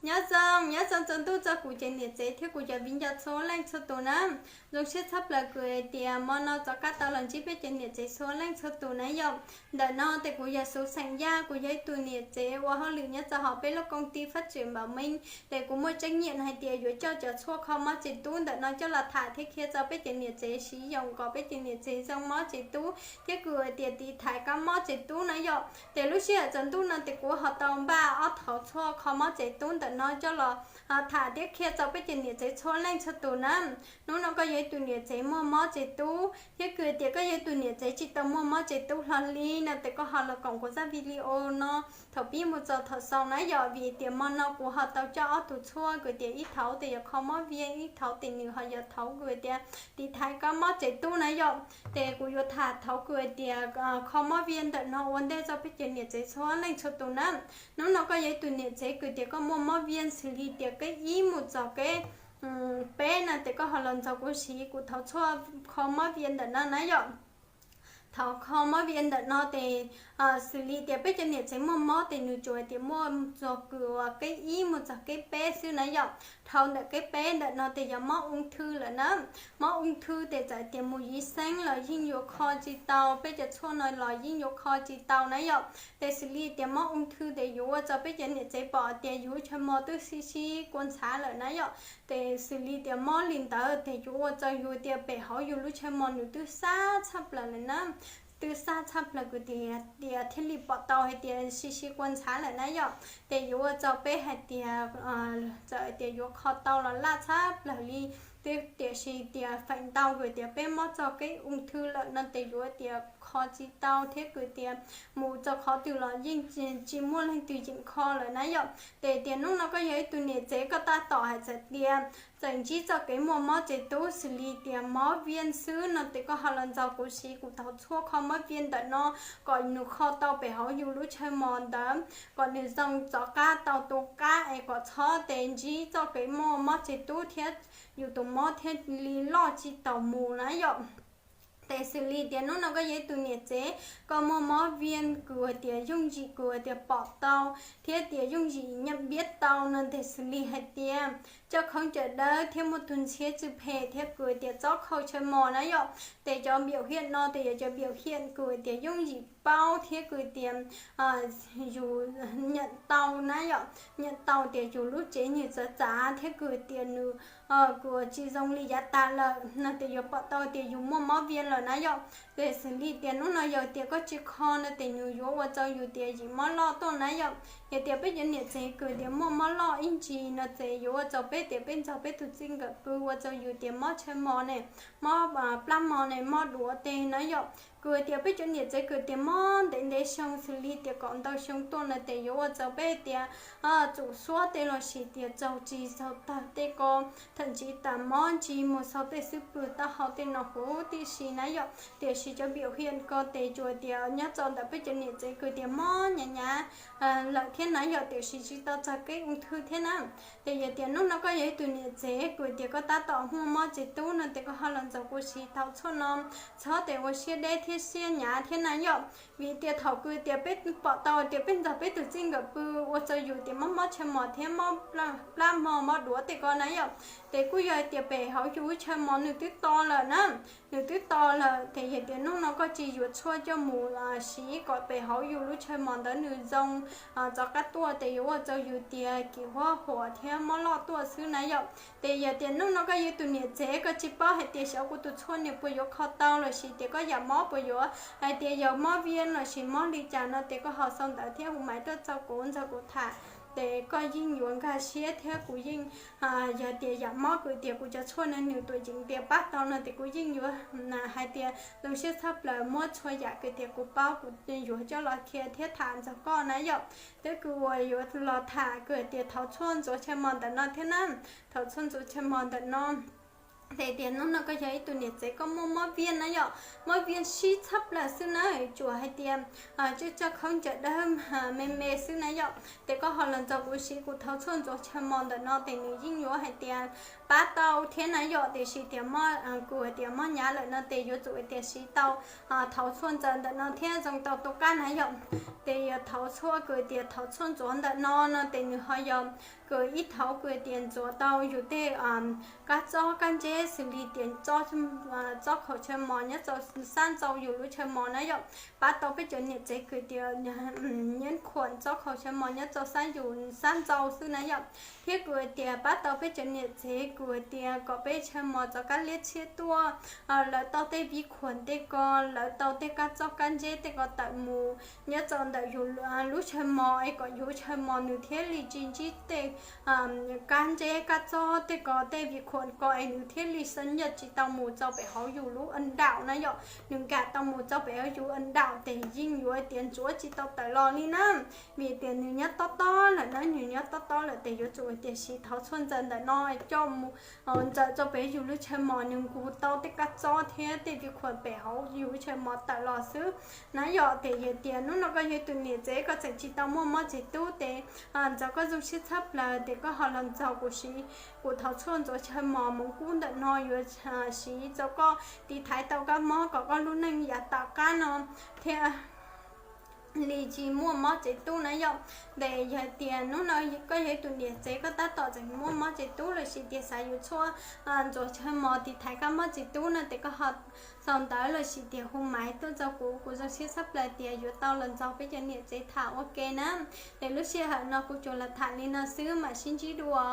Nyob zoo, nyob zoo tsaus ntuj txog kuv cov niam tsev thiab kuv cov viv ncaus txhua leej txhua tus na. Zoo siab tshaj plaws kws hais tias hmo no rov qab tau los ntsib peb cov niam tsev txhua leej txhua tus na yom. Ntawm no tes kuv yog Xuv xeem Yaj, kuv yog ib tug niam tsev ua hauj lwm nyob rau hauv peb lub koom tij fab tsim npaum meej. Tes kuv muaj tseeb nyiam hais tias yuav coj cov tshuaj kho mob tsev tub ntawm no coj los tham thiab qhia rau peb cov niam tsev siv yoos kom peb cov niam tsev zoo mob tsev tub thiab kws hais tias tiv thaiv kab mob tsev tub na yom. Tes lub sij hawm tsaus ntuj no tes kuv ho tau npaj ob thauv tshuaj kho mob tsev tub ntawm no coj los tham thiab qhia rau peb cov niam tsev txhua leej txhua tus na. Hnub no koj yog ib tug niam tsev muaj mob tsev tub thiab kws tias koj yog ib tug niam tsev tsis tau muaj mob tsev tub hlo li no tes koj ho los koom kuv zaj video no thaum pib mus txog thaum xaus na yom, vim tias hmo no kuv ho tau coj ob tug tshuaj kws tias ib thauv tes yog kho mob vias, ib thauv tes nws ho yog thauv kws tias tiv thaiv kab mob tsev tub na yom. Tes kuv yuav tham thauv kws tias kho mob vias ntawm no ua ntej rau peb cov niam tsev txhua leej txhua tus na. Hnub no koj yog ib tug niam tsev kws tias koj muaj mob vias xws li tias keb ib mus txog keb peb na tes koj ho los nrog kuv siv kuv thauv tshuaj kho mob vias ntawm no na yom. Thauv kho mob vias ntawm no tes xws li tias peb cov niam tsev muaj mob tes nws tsuas tias muaj txog kws uas keb ib mus txog keb peb xwb na yom. Dhau ntawm keb peb ntawm no tes yog mob ung thw lawm na. Mob ung thw tes txawm tias mus yiv xeeb los yeej yuav kho tsis tau, peb cov tshuaj no los yeej yuav kho tsis tau na yom. Tes xws li tias mob ung thw tes yuav ua rau peb cov niam tsev pom tias yus chaw mos twb sib sib kua ntxhav lawm na yom. Tes xws li tias mob li ntawd tes yuav ua rau yus tias pem hauv yus lub chaw mos nws twb sab tshaj plaws lawm na. Twb sab tshaj plaws kws tias thiaj li pom tau hais tias sib sib kua ntxhav lawm na yom. Tes yuav ua rau peb hais tias txawm tias yuav kho tau los laj tshaj plaws li, tiam sis tias feem ntau kws tias peb mob txog keb ung thw lawm no tes yuav tias kho tsis tau thiab kws tias mus rau qhov twg los yeej tsis muaj leej twg yeem kho lawm na yom. Tes tias hnub no koj yog ib tug niam tsev koj tab tom hais txawm tias txawm ntsib txoj kev muaj mob tsev tub xws li tias mob vias xwb no tes koj ho los nrog kuv siv kuv thauv tshuaj kho mob vias ntawm no kom nws kho tau pem hauv yus lub chaw mos ntawd kom nws zoo rov qab tau tu qab es kom txhob tes ntsib txoj kev muaj mob tsev tub thiab yus tus mob thiaj li loj tsis taus mus na yom. Tes xws li tias hnub no koj yog ib tug niam tsev koj muaj mob vias kws tias yooj yim kws tias pom tau thiab tias yooj yim nyiam npiab tau no tes xws li hais tias coj khaub ncaws dawb thiab muaj tus ntxhiab tsw phem thiab kws tias txob khau chaw mos na yom. Tes cov npiaum hiam no tes yog cov npiaum hiam kws tias yooj yim paub thiab kws tias yus nyiam tau na yom, nyiam tau tias yus lub tsev nws txawv txav thiab kws tias nws kws tsis zoo li yav tas lawm no tes yuav pom tau tias yus muaj mob vias lawm na yom. Tes xws li tias hnub no yog tias koj tsis kho no tes nws yuav ua rau yus tias yim mob loj tuaj na yom. Yog tias peb cov niam tsev kws tias muaj mob loj ib ntsis no tes yuav ua rau peb tias peb nrog peb tus txij nkawm pw ua rau yus tias mob chaw mos ne, mob plab mos ne, mob duav tes na yom. Kws tias peb cov niam tsev kws tias mob ntev ntev xyoo xws li tias kaum ntau xyoo tuaj no tes yuav ua rau peb tias tsum suab tej lossis tias tsaug tsis tsaug tawg tej ko, thawm ntsis tas mob ntsis mus xaus tej xub pwg taub hau tej no huv tib si na yom. Tiam sis cov npiaum hiam ko tes tsuas tias nyob rau ntawm peb cov niam tsev kws tias mob hnyav hnyav lawm thiab na yom, tiam sis tsis tau txog kev ung thw thiab na. Tes yog tias hnub no koj yog ib tug niam tsev kws tias koj tab tom muaj mob tsev tub no tes koj ho los nrog kuv siv thauv tshuaj no, txhob tes ua siab deb thiab siab hnyav thiab na yom. Vim tias thaum kws tias peb pom tau tias peb nrog peb tus txij nkawm pw ua rau yus tias mob mob chaw mos thiab mob plab mos mob duav tej ko na yom, tes kuj yog tias pem hauv yus lub chaw mos nws twb to lawm na. Nws twb to lawm tes yog tias hnub no koj tsis yuav tshuaj coj mus siv kom pem hauv yus lub chaw mos ntawd nws zoo rov qab tuaj tes yuav ua rau yus tias kis huab huam thiab mob loj tuaj xwb na yom. Tes yog tias hnub no koj yog tus niam tsev koj tsis paub hais tias xyov kuv tus tshuaj nws puas yuav kho tau lossis tias koj yam mob puas yuav hais tias yog mob vias lossis mob li cas no tes koj ho sau ntawv thiab hu maiv tuaj rau kuv nrog kuv tham, tes koj yeej yuav nkag siab thiab kuv yeej yog tias yam mob kws tias kuv cov tshuaj no nws tuam ceev tias pab tau no tes kuv yeej yuav hais tias zoo siab tshaj plaws muab txhua yam kws tias kuv paub kuv yuav coj los qhia thiab tham nrog koj na yom. Thiab kws uas yuav los tham kws tias thauv tshuaj ntxuav chaw mos ntawm no thiab na, thauv tshuaj ntxuav chaw mos ntawm no Ces tias hnub no koj yog ib tug niam tsev koj muaj mob viaj na yom, mob viaj sib txhab plaws xwb na, tsuas hais tias tsuas tso khaub ncaws dawb me me xwb na yom, ces koj ho los nrog kuv siv kuv thauv tshuaj ntxuav chaw mos ntawm no ces nws yeej yuav hais tias pab tau thiab na yom. Tiam sis tias kuv hais tias mob hnyav lawm no ces yuav tsum hais tias siv tau thauv tshuaj ntxawm ntawm no thiab zoo tau tus kab na yom. Ces yog thauv tshuaj, kuv tias thauv tshuaj ntxuav ntawm no no ces nws ho yog kuv ib thauv kuv tias ntxuav tau yus tej kab txob kab ntseb xws li tias txob khaum chaw mos nyob rau sab ntxaus yus lub chaw mos na yom, pab tau peb cov niam tsev kuv tias nyiam khuam txob khaum chaw mos nyob rau sab yus sab ntxaus xwb na yom. Thiab kuv tias pab tau peb cov niam tsev kuv tias kom peb chaw mos txoj kab liab tshiab tuaj, lawv tau tej vi khuam tej ko, lawv tau tej kab txob kab ntseb tej ko tawm mus nyob rau ntawm yus lub chaw mos es kom yus chaw mos nws thiaj li tsis ntsib tej kab ntseb kab txob tej ko tej vi khuam ko es nws thiaj li xâm nhập tsis tau mus rau pem hauv yus lub an daum na yom. Nws nkag tau mus rau pem hauv yus an daum ces yeej yuav tias ntxuav tsis tau tawm los li na, vim tias nws nyob tob tob lawm na, nws nyob tob tob lawm ces yuav tsum tias siv thauv tshuaj ntxawm ntawm no coj mus ntxawm rau pem yus lub chaw mos nws nkug tau tej kab txob thiab tej vi khuam pem hauv yus lub chaw mos tawm los xwb na yom. Ces yog tias hnub no koj yog tus niam tsev koj tseem tsis tau muaj mob tsev tub ces ntxov koj zoo siab txhab plaws ces koj ho los nrog kuv siv kuv thauv tshuaj ntxuav chaw mos moov kub ntawm no yuav siv rau koj tiv thaiv tau kab mob kom koj lub neej yav tom qab no thiaj li tsis muaj mob tsev tub na yom. Ces yog tias hnub no koj yog ib tus niam tsev koj tab tom tseem muaj mob tsev tub lossis tias xav yuav tshuaj ntxuav chaw mos tiv thaiv kab mob tsev tub no ces koj ho sau ntawv lossis tias hu maiv tuaj rau kuv, kuv zoo siab txhab plaws tias yuav tau los nrog peb cov niam tsev tham ua ke na. Ces lub sij hawm no kuv tsuas los tham li no xwb, mam sib ntsib dua.